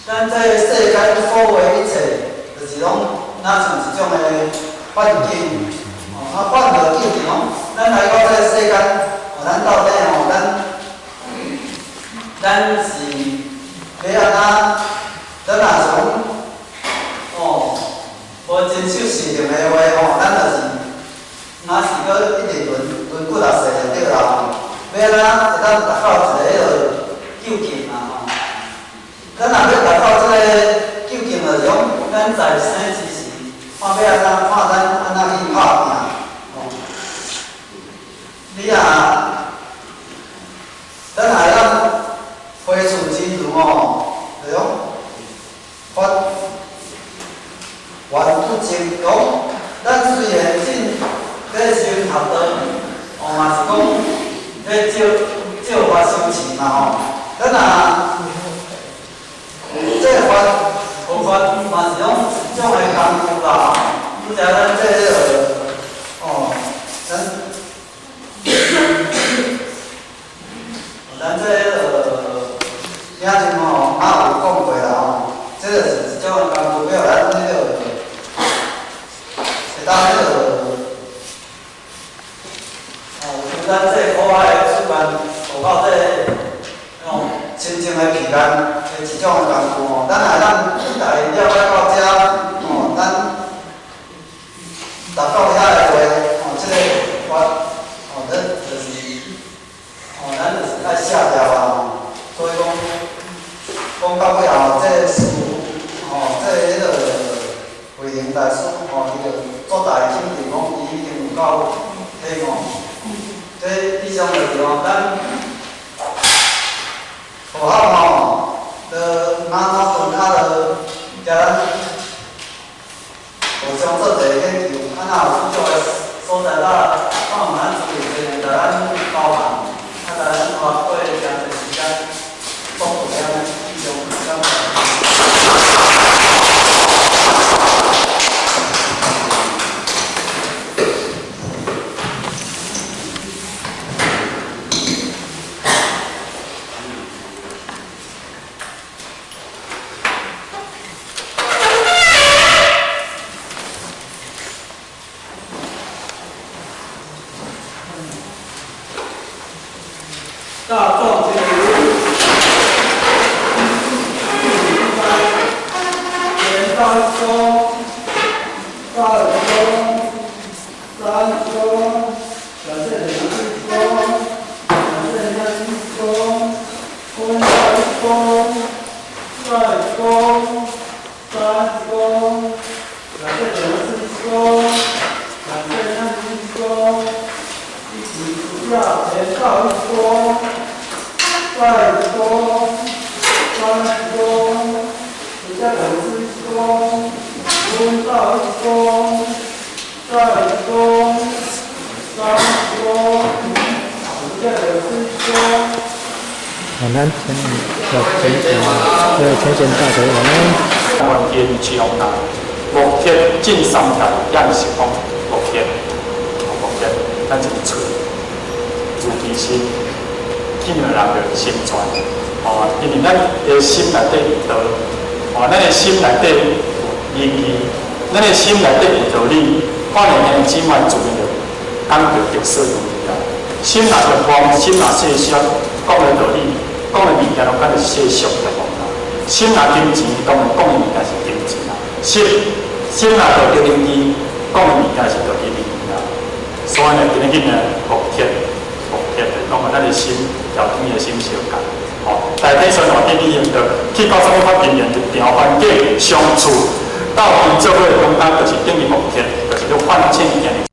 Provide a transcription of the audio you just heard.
咱這世間所有的一切，就是攏若像一種的幻境，哦，啊幻的境就是講，咱來到這個世間，哦，咱到底吼，咱是欲按怎？咱若是講，哦，無遵守時令的話吼，咱就是若是閣一直輪輪幾若世就對啦吼。欲按怎會當達到一个彼落究竟啊吼？咱若欲達到這个究竟，就是講，咱在生之時，看欲按怎，看咱按怎去拍拚吼。你若，咱若會當回處真如吼，就是講發願不淨，講咱雖然進咧修學道，哦嘛是講咧照照法修持嘛吼，咱若這法佛法嘛是講一種的工具啦，拄才咱這彼落哦，咱這彼落影像吼，嘛有講過啦吼，這就是一種的工具，欲予咱彼落會當彼落哦，像咱這苦海的世間，學到這哦清淨的彼岸的一種的工具吼，咱若會當去共伊了解到遮，哦，咱達到遐的話，哦，這个法，哦，咱就是，哦，咱就是愛卸掉啊，吼，所以講，講到尾後，這个師父，吼，這个彼落慧能大師，吼，伊就做大肯定講，伊已經有夠體悟。這以上就是吼，咱佛學吼，就馬怎頓啊，就共咱互相做一個研究，啊，若有需要的所在，咱看有咱資源，共咱包含，啊，共咱花過誠濟時間，講過按呢，以上感謝。大眾真如，前道一躬，再二躬，三躬，感謝兩一躬，感謝兩一躬，分道一躬，再二躬，三躬，感謝兩一躬，感謝兩一躬，一起下前道一躬。再二躬，三躬，再兩一躬，分道一躬，再二躬，三躬，再兩一躬。晚安，前前對前賢大德晚安。關天將啊，目的進三界，咱是講目的，目的，咱一個喙，慈悲心，見了人就心善，哦，因為咱的心內底有道，哦，咱的心內底有仁義，咱的心內底有道理，看見兄弟姊妹自然就感到得所如意啊。心若著狂，心若細小，講的道理，講的物件攏敢若細小的啦。心若金錢，當然講的物件是金錢啦。心若道德仁義，講的物件是道德仁義啦。所以呢，今日呢，目的，目的就講咱的心，條天的心相共。吼，大體上話你用著去到啥物法經驗，就場環境相處，鬥陣做伙中間，就是等於目的，就是咧反省行。